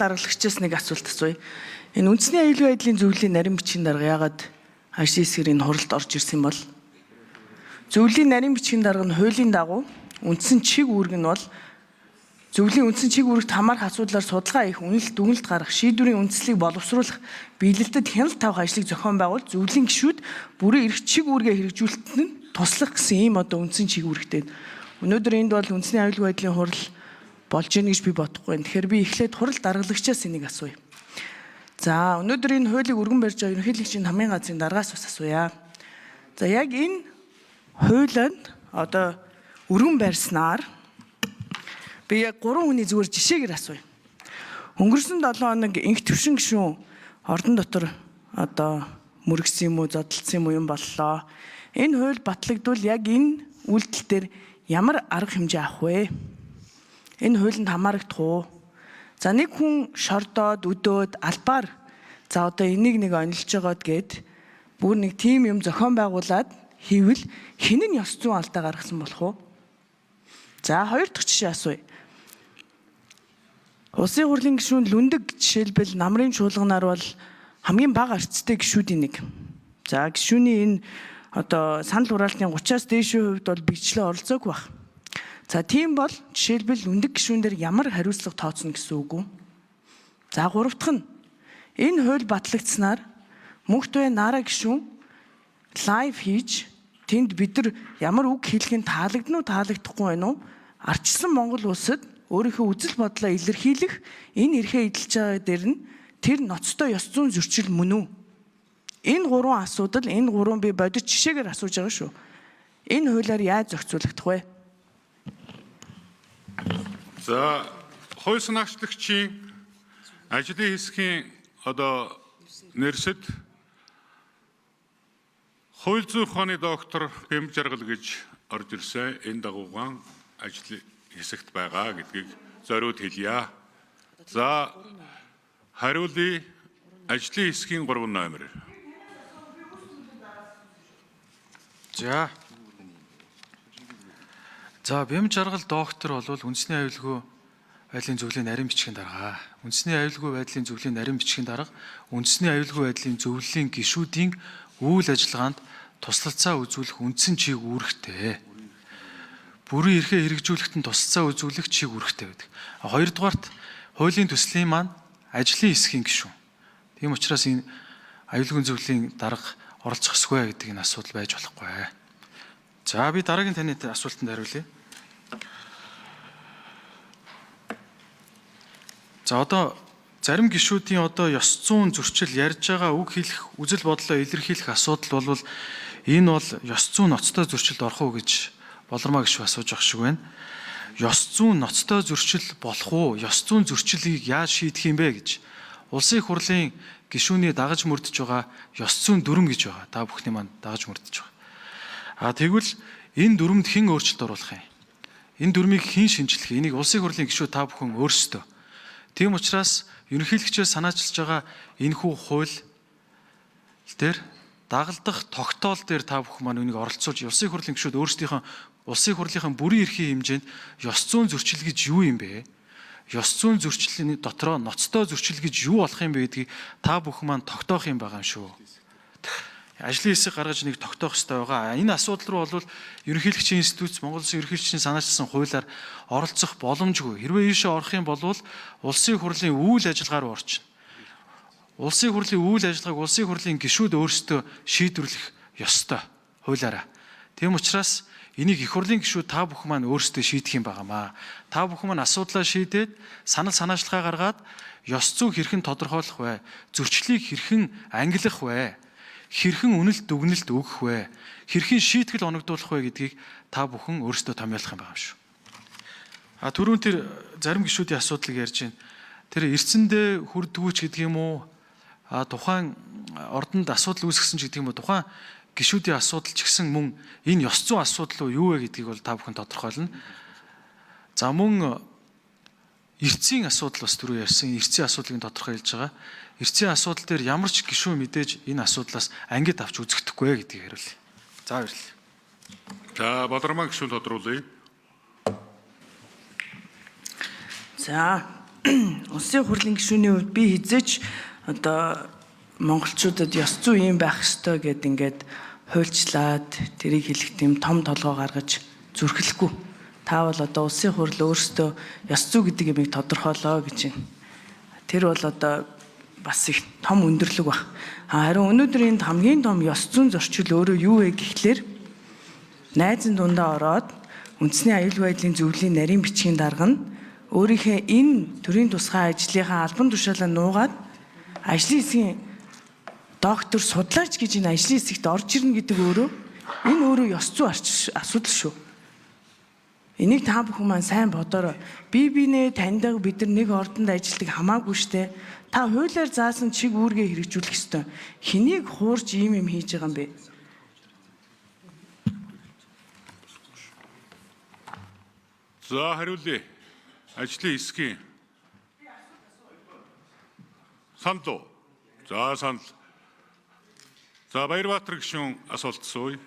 даргалагчаас нэг асуулт асууя. Энэ үндэсний аюулгүй байдлын зөвлөлийн нарийн бичгийн дарга яагаад ажлын хэсгээр энэ хуралд орж ирсэн бол? Зөвлөлийн нарийн бичгийн дарга нь хуулийн дагуу үндсэн чиг үүрэг нь бол зөвлөлийн үндсэн чиг үүрэгт хамаарах асуудлаар судалгаа хийх, үнэлт, дүгнэлт гаргах, шийдвэрийн үндслийг боловсруулах, биелэлтэд хяналт тавих ажлыг зохион байгуул, зөвлөлийн гишүүд бүрийн эрх чиг үүргээ хэрэгжүүлэлтэнд нь туслах гэсэн ийм одоо үндсэн чиг үүрэгтэй. Өнөөдөр энд бол үндэсний аюулгүй байдлын хурал болж гин гэж би бодохгүй байна. Тэгэхээр би эхлээд хурал даргалагчаас энийг асууя. За, өнөөдөр энэ хуулийг өргөн барьж байгаа ерөнхийлөгчийн хамгийн газрын даргаас бас асууя. За, яг энэ хуулинд одоо өргөн барьснаар би яг 3 хүний зүгээр жишээгээр асууя. Өнгөрсөн 7 хоног инх төвшин гишүүн ордон дотор одоо мөргсөн юм уу, зодолдсон юм уу юм боллоо. Энэ хууль батлагдвал яг энэ үйлдэл дээр ямар арга хэмжээ авах вэ? Энэ хуулинд хамаарагдах уу? За, нэг хүн шордоод, өдөөд, албаар за одоо энийг нэг онилж байгаад гээд бүр нэг тим юм зохион байгуулад хийвэл хэн нь ёс зүйн алдаа гаргасан болох вэ? За, хоёр дахь жишээ асууя. Улсын хурлын гишүүн Лүндэг жишээлбэл намрын чуулганаар бол хамгийн бага эрсдэлтэй гишүүдийн нэг. За, гишүүний энэ одоо санал хураалтын 30-аас дээшийн хувьд бол бичлээ оролцоогүй баг. За, тийм бол жишээлбэл Лүндэг гишүүн дээр ямар хариуцлага тооцно гэсэн үг үү? За, гурав дахь нь энэ хууль батлагдсанаар Мөнхтвэ Нара гишүүн live хийж тэнд бид нар ямар үг хэлэх нь таалагдана уу, таалагдахгүй байна уу? Арчилсан Монгол улсад өөрийнхөө үзэл бодлоо илэрхийлэх энэ эрхээ эдэлж байгаа дээр нь тэр ноцтой ёс зүйн зөрчил мөн үү? Энэ гурван асуудал, энэ гурван би бодит жишээгээр асууж байгаа шүү. Энэ хуулиар яаж зохицуулагдах вэ? За, хууль санаачлагчийн ажлын хэсгийн одоо нэрсэд хууль зүйн ухааны доктор Бямб Жаргал гэж орж ирсэн. Энэ дагуугаан ажлын хэсэгт байгаа гэдгийг зориуд хэлье. За, хариулъя ажлын хэсгийн 3 номер. За. За, Бямб Жаргал доктор бол үндэсний аюулгүй байдлын зөвлөлийн нарийн бичгийн дарга. Үндэсний аюулгүй байдлын зөвлөлийн нарийн бичгийн дарга үндэсний аюулгүй байдлын зөвлөлийн гишүүдийн үйл ажиллагаанд туслалцаа үзүүлэх үндсэн чиг үүрэгтэй. Бүрийн эрхээ хэрэгжүүлэхэд нь туслалцаа үзүүлэх чиг үүрэгтэй байдаг. Хоёрдугаарт хуулийн төслийн маань ажлын хэсгийн гишүүн. Тийм учраас энэ аюулгүй зөвлөлийн дарга оролцох ёсгүй гэдэг энэ асуудал байж болохгүй. За, би дараагийн таны асуултанд хариулъя. За, одоо зарим гишүүдийн одоо ёс зүйн зөрчил ярьж байгаа үг хэлэх, үзэл бодлоо илэрхийлэх асуудал бол энэ бол ёс зүйн ноцтой зөрчилд орох уу гэж Болормаа гишүү асууж байгаа шиг байна. Ёс зүйн ноцтой зөрчил болох уу? Ёс зүйн зөрчлийг яаж шийдэх юм бэ гэж. Улсын их хурлын гишүүний дагаж мөрдөж байгаа ёс зүйн дүрм гэж байгаа. Та бүхний маань дагаж мөрдөж байгаа. А тэгвэл энэ дүрмэнд хэн өөрчлөлт оруулах юм? Энэ дүрмийг хэн шинжлэх юм? Энийг улсын их хурлын гишүүд та бүхэн өөрсдөө. Тийм учраас ерөнхийлөгчөөс санаачилж байгаа энэхүү хууль дээр дагалдах тогтоол дээр та бүхэн маань үнийг оролцуулж улсын их хурлын гишүүд өөрсдийнхөө улсын их хурлынхаа бүрийн эрхийн хэмжээнд ёс зүйн зөрчил гэж юу юм бэ? Ёс зүйн зөрчлийн дотроо ноцтой зөрчил гэж юу болох юм бэ гэдгийг та бүхэн маань тогтоох юм байгаа юм шүү. Ажлын хэсэг гаргаж нэг тогтоох ёстой байгаа. Энэ асуудал руу бол ерөнхийлөгчийн институт Монгол Улсын ерөнхийлөгчийн санаачилсан хуулиар оролцох боломжгүй. Хэрвээ ийшээ орох юм бол улсын их хурлын үйл ажиллагаа руу орчихно. Улсын их хурлын үйл ажиллагааг улсын их хурлын гишүүд өөрсдөө шийдвэрлэх ёстой хуулиараа. Тийм учраас энийг их хурлын гишүүд та бүхэн маань өөрсдөө шийдэх юм байгаамаа. Та бүхэн маань асуудлаа шийдээд санал санаачлалгаа гаргаад ёс зүй хэрхэн тодорхойлох вэ? Зөрчлийг хэрхэн ангилах вэ? Хэрхэн үнэлт дүгнэлт өгөх вэ? Хэрхэн шийтгэл оногдуулах вэ гэдгийг та бүхэн өөрсдөө томьёолох юм байгаа юм шүү. А түрүүн тэр зарим гишүүдийн асуудлыг ярьж байна. Тэр эрцэндээ хүрдгүүч гэдэг юм уу? А тухайн ордонд асуудал үүсгэсэн ч гэдэг юм уу? Тухайн гишүүдийн асуудал ч гэсэн мөн энэ ёс зүйн асуудал уу юу вэ гэдгийг бол та бүхэн тодорхойлно. За, мөн эрцийн асуудал бас түрүү ярьсан. Эрцийн асуудлыг тодорхой хэлж байгаа. Эрцийн асуудал дээр ямар ч гишүүн мэдээж энэ асуудлаас ангид авч үзэгдэхгүй гэдгийг хариулъя. За, баярлалаа. За, Болормаа гишүүн тодруулъя. За, Улсын хурлын гишүүний хувьд би хэзээ ч одоо монголчуудад ёс зүй юм байх ёстой гэд ингээд хуульчлаад тэрийг хэлэх тийм том толгой гаргаж зүрхлэхгүй. Та бол одоо улсын хурл өөрсдөө ёс зүй гэдэг юмыг тодорхойлоо гэж байна. Тэр бол одоо бас их том өндөрлөг баг. Харин өнөөдөр энд хамгийн том ёс зүйн зөрчил өөрөө юу вэ гэхлээр найзан дундаа ороод үндэсний аюулгүй байдлын зөвлөлийн нарийн бичгийн дарга нь өөрийнхөө энэ төрийн тусгай ажлынхаа албан тушаалаа нуугаад ажлын хэсгийн доктор судлаач гэж энэ ажлын хэсэгт орж ирнэ гэдэг өөрөө энэ өөрөө ёс зүй асуудал шүү. Энийг та бүхэн маань сайн бодоорой. Би бинээ таньдаг, бид нар нэг ордонд ажилладаг хамаагүй штэ. Та хуулиар заасан чиг үүргээ хэрэгжүүлэх ёстой. Хэнийг хуурч ийм юм хийж байгаа юм бэ? За, хариулъя. Ажлын хэсгийн санал уу? За, санал. За, Баярбаатар гишүүн асуулт асууя.